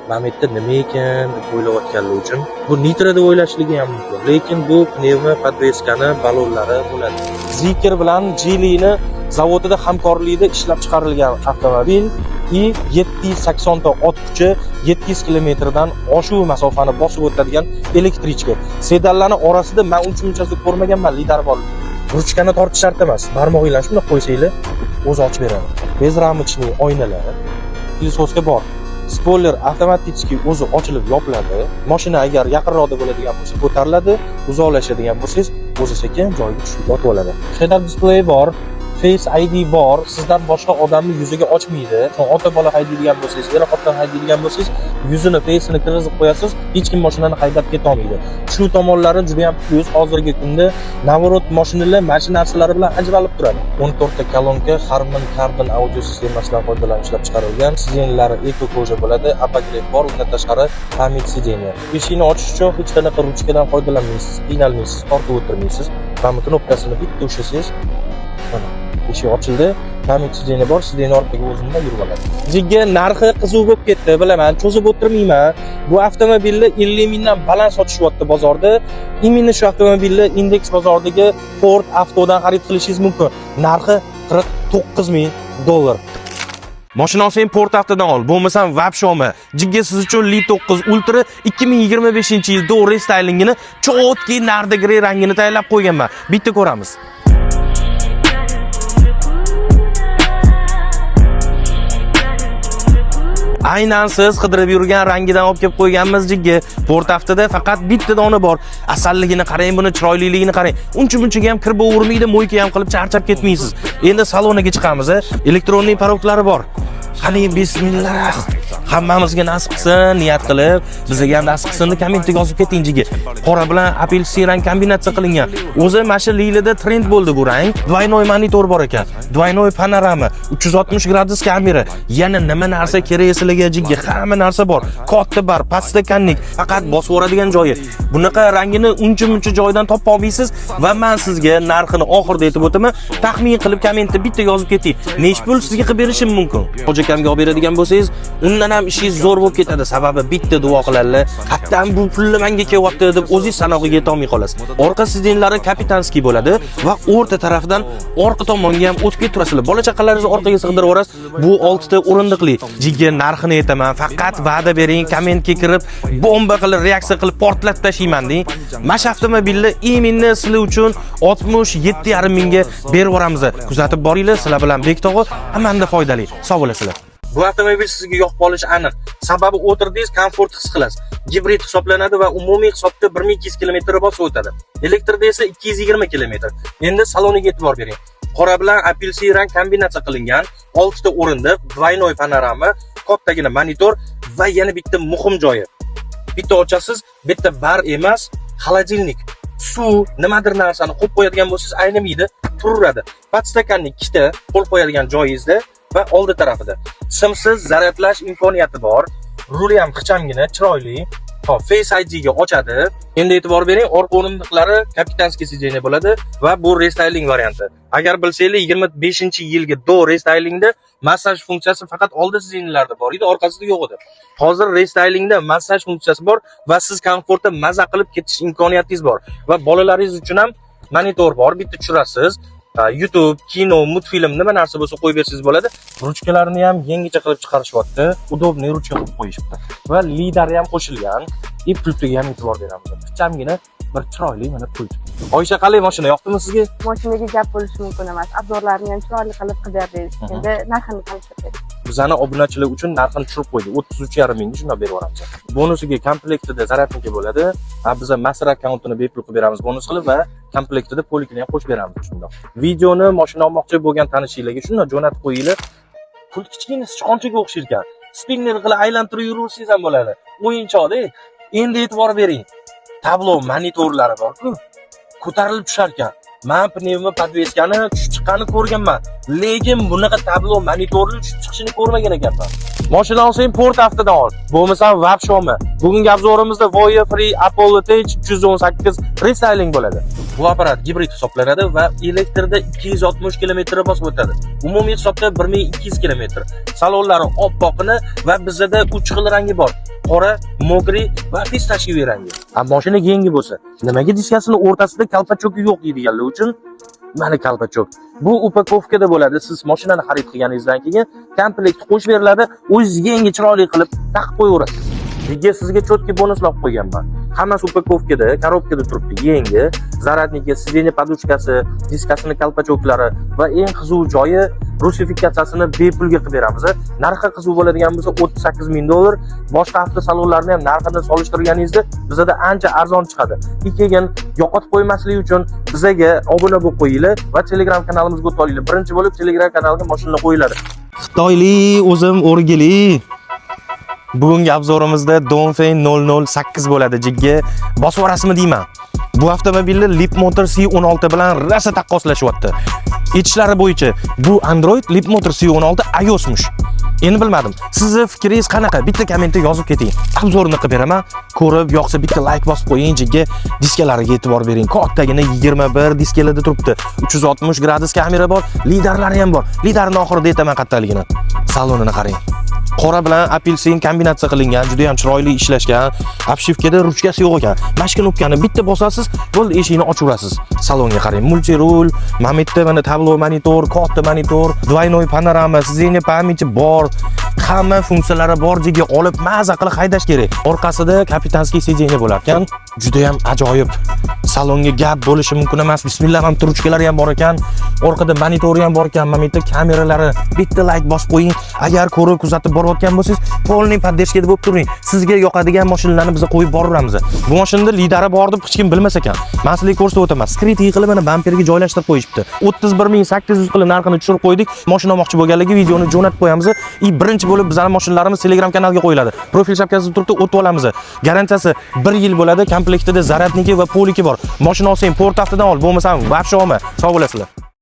Mana bu yerda nima ekan deb o'ylayotganlar uchun bu nitro deb o'ylashligi ham mumkin, lekin bu пневмо подвеска ni ballonlari bo'ladi. Zeekr bilan Geelyni zavodida hamkorlikda ishlab chiqarilgan avtomobil и 780 ta ot kuchi, 700 kilometrdan oshuv masofani bosib o'tadigan электричка. Sedanlarni orasida man uncha munchasi ko'rmaganman lidar bor. Ruchkani tortish shart emas, barmog'inglarni shundoq qo'ysanglar, o'zi ochib beradi. Безрамочный oynalar, пылесоска bor. Spoiler avtomatik o'zi ochilib yopiladi. Mashina agar yaqinroqda bo'ladigan bo'lsa, ko'tariladi, uzoqlashadigan bo'lsangiz, o'zi sekin joyiga tushib yotib oladi. Head-up display bor, Face ID bor, sizdan boshqa odamni yuziga ochmaydi. Ota bola haydaydigan bo'lsangiz, er xotin haydaydigan bo'lsangiz, yuzini, face'ini kirgizib qo'yasiz, hech kim mashinani haydab ketolmaydi. Shu tomonlari juda ham plyus. Hozirgi kunda наоборот mashinalar mana shu narsalari bilan ajralib turadi. 14 ta kolonka Harman Kardon audio sistemasidan foydalanib ishlab chiqarilgan. Сиденье lari эко кожа bo'ladi, обогрев bor, undan tashqari память сиденья. Eshikni ochish uchun hech qanaqa ruchkadan foydalanmaysiz, qiynalmaysiz, tortib o'tirmaysiz. Mana bu knopkasini bitta ushlasangiz, mana eshik ochildi. Память сиденья bor, сиденье orqaga o'zimdan yurib oladi. Jigga narxi qiziq bo'lib ketdi, bilaman, cho'zib o'tirmayman. Bu avtomobilni 50 mingdan baland sotishyapti bozorda. Именно shu avtomobilni Indeks bozoridagi Port Avtodan xarid qilishingiz mumkin. Narxi 49 ming dollar. Mashina olsang, Port Avtodan ol, bo'lmasam вообще olma. Jigga, siz uchun Li 9 Ultra 2025-yil до рестайлинг ini, чёткий нарда grey rangini tayyorlab qo'yganman. Bitta ko'ramiz. Aynan siz qidirib yurgan rangidan olib kelib qo'yganmiz, jiggi. Port Avtoda faqat bitta dona bor. Asalligini qarang, buni chiroyliligini qarang. Uncha munchaga ham kirib o'rmaydi, мойка ham qilib charchab ketmaysiz. Endi saloniga chiqamiz. Электронный порог lari bor. Qani, bismillah. Hammamizga nasib qilsin, niyat qilib, bizga ham nasib qilsin deb kommentga yozib keting, jigi. Qora bilan apelsin rang kombinatsiya qilingan. O'zi mana shu Lilida trend bo'ldi bu rang. Двойной monitor bor ekan. Двойной panorama, 360 gradus kamera. Yana nima narsa kerak sizlarga, jigga? Hamma narsa bor. Katta bar, подстаканник, faqat bosib yuboradigan joyi. Bunaqa rangini uncha muncha joydan topa olmaysiz va men sizga narxini oxirida aytib o'taman. Taxmin qilib kommentda bitta yozib keting. Nech pul sizga qilib berishim mumkin? Hoji akamga olib beradigan bo'lsangiz, undan ham ishingiz zo'r bo'lib ketadi. Sababi bitta duo qiladilar. Qayerdan bu pulni menga kelyapti deb o'zingiz sanog'iga yetolmay qolasiz. Orqa сиденье lari капитанский bo'ladi va o'rta tarafidan orqa tomonga ham o'tib ketib turasizlar. Bola chaqalaringizni orqaga sig'dirib yuborasiz. Bu 6 ta o'rindiqli. Jigga, narxini aytaman. Faqat va'da bering, kommentga kirib, bomba qilib, reaksiya qilib portlatib tashlayman deng. Mana shu avtomobilni именно sizlar uchun 67,5 mingga berib yuboramiz. Kuzatib boringlar, sizlar bilan Bektog'i, hammanda foydali. Sog' bo'lasizlar. Bu avtomobil sizga yoqib qolishi aniq. Sababi o'tirdingiz, komfort his qilasiz. Gibrid hisoblanadi va umumiy hisobda 1200 km bosib o'tadi. Elektrda esa 220 km. Endi saloniga e'tibor bering. Qora bilan apelsin rang kombinatsiya qilingan, 6 ta o'rindiq, двойной panorama, kattagina monitor va yana bitta muhim joyi. Bitta ochasiz, bitta bar emas, холодильник. Suv, nimadir narsani qo'yib qo'yadigan bo'lsangiz, aynimaydi, turaveradi. Подстаканник ikkita, qo'l qo'yadigan joyingizda va oldi tarafida. Simsiz zaryadlash imkoniyati bor. Ruli ham ixchamgina, chiroyli. Hop, Face ID ga ochadi. Endi e'tibor bering, orqa o'rindiqlari капитанский сиденье bo'ladi va bu рестайлинг varianti. Agar bilsanglar, 25-yilgi до рестайлинг da massaj funksiyasi faqat oldi сиденье larda bor edi, orqasida yo'q edi. Hozir рестайлинг da massaj funksiyasi bor va siz komfortda maza qilib ketish imkoniyatingiz bor. Va bolalaringiz uchun ham monitor bor, bitta tushirasiz. YouTube, kino, multfilm, nima narsa bo'lsa qo'yib bersangiz bo'ladi. Ruchkalarini ham yangicha qilib chiqarishyapti. Удобный ruchka qilib qo'yishibdi. Va lidari ham qo'shilgan. И pultiga ham e'tibor beramiz. Ixchamgina bir chiroyli mana pult. Oysha, qalay, mashina yoqdimi sizga? Mashinaga gap bo'lishi mumkin emas. Обзор larni ham chiroyli qilib qilib berdingiz. Endi narxini tanishtirib bering. Bizani obunachilar uchun narxini tushirib qo'ydik. 33,5 mingga shundoq berib yuboramiz. Bonusiga komplektida зарядники bo'ladi. Ha, biza master akkauntini bepul qilib beramiz bonus qilib va komplektida polikini ham qo'shib beramiz shundoq. Videoni mashina olmoqchi bo'lgan tanishinglarga shundoq jo'natib qo'yinglar. Pult kichkina sichqonchaga o'xshar ekan. Spinner qilib aylantirib yuraversangiz ham bo'ladi. O'yinchoqda. Endi e'tibor bering. Tablo monitorlari bor-ku. Ko'tarilib tushar ekan. Man пневмо подвеска ni tushib chiqqanini ko'rganman. Lekin bunaqa tablo monitorni tushib chiqishini ko'rmagan ekanman. Mashina olsang, Port Avtodan ol. Bo'lmasam вообще olma. Bugungi обзор imizda Voyah Free Apollo Tech 318 рестайлинг bo'ladi. Bu apparat gibrid hisoblanadi va elektrda 260 km bosib o'tadi. Umumiy hisobda 1200 km. Salonlari oppoqini va bizda 3 xil rangi bor. Qora, мокрый va фисташковый rangi. A mashina yangi bo'lsa, nimaga diskasini o'rtasida колпачок i yo'q deydiganlar uchun mana колпачок. Bu упаковка da bo'ladi. Siz mashinani xarid qilganingizdan keyin komplekt qo'shib beriladi. O'zingizga yangi chiroyli qilib taqib qo'yaverasiz. Nega sizga чёткий bonuslab qo'yganman. Hammasi упаковка da, коробка da turibdi, yangi. Зарядники, сиденье подушка si, diskasini колпачок lari va eng qiziq joyi, rusifikatsiyasini bepulga qilib beramiz. Narxi qiziq bo'ladigan bo'lsa, 38 ming dollar. Boshqa avtosalonlarni ham narxini solishtirganingizda bizada ancha arzon chiqadi. И keyin yo'qotib qo'ymaslik uchun bizaga obuna bo'lib qo'yinglar va Telegram kanalimizga o'tib olinglar. Birinchi bo'lib Telegram kanaliga mashina qo'yiladi. Xitoyli o'zim o'rgili. Bugungi обзор imizda Dongfeng 008 bo'ladi, jigga. Bosib yuborasizmi deyman. Bu avtomobilni Leapmotor C16 bilan rosa taqqoslashyapti. Aytishlari bo'yicha bu Android, Leapmotor C16 iOSmush. Endi bilmadim. Sizni fikringiz qanaqa? Bitta kommentda yozib keting. Обзор ini qilib beraman. Ko'rib, yoqsa bitta like bosib qo'ying, jigga. Diskalariga e'tibor bering. Kattagina 21 diskalarda turibdi. 360 gradus kamera bor, lidarlari ham bor. Lidarni oxirida aytaman qattaligini. Salonini qarang. Qora bilan apelsin kombinatsiya qilingan, juda ham chiroyli ishlashgan. Обшивка da ruchkasi yo'q ekan. Mana shu knopkani bitta bosasiz, bo'ldi, eshikni ochaverasiz. Salonga qarang. Мультируль, mana bu yerda mana tablo monitor, katta monitor, двойной panorama, сиденье памяти bor. Hamma funksiyalari bor, jiga, olib maza qilib haydash kerak. Orqasida капитанский сиденье bo'lar ekan. Juda ham ajoyib. Salonga gap bo'lishi mumkin emas. Bismillah, ham ruchkalari ham bor ekan. Orqada monitori ham bor ekan. Mana bu yerda kameralari. Bitta like bosib qo'ying. Agar ko'rib kuzatib borayotgan bo'lsangiz, полный поддержка da bo'lib turing. Sizga yoqadigan mashinalarni biz qo'yib boraveramiz. Bu mashinada lidari bor deb hech kim bilmas ekan. Men sizlarga ko'rsatib o'taman. Скрытый qilib mana bamperga joylashtirib qo'yishibdi. 31 800 qilib narxini tushirib qo'ydik. Mashina olmoqchi bo'lganlarga videoni jo'natib qo'yamiz. И birinchi bo'lib bizning mashinalarimiz Telegram kanaliga qo'yiladi. Profil shapkasida turibdi, o'tib olamiz. Garantiyasi 1 yil bo'ladi. Komplektida зарядники va полики bor. Mashina olsang, Port Avtodan ol, bo'lmasam вообще olma. Sog' bo'lasizlar.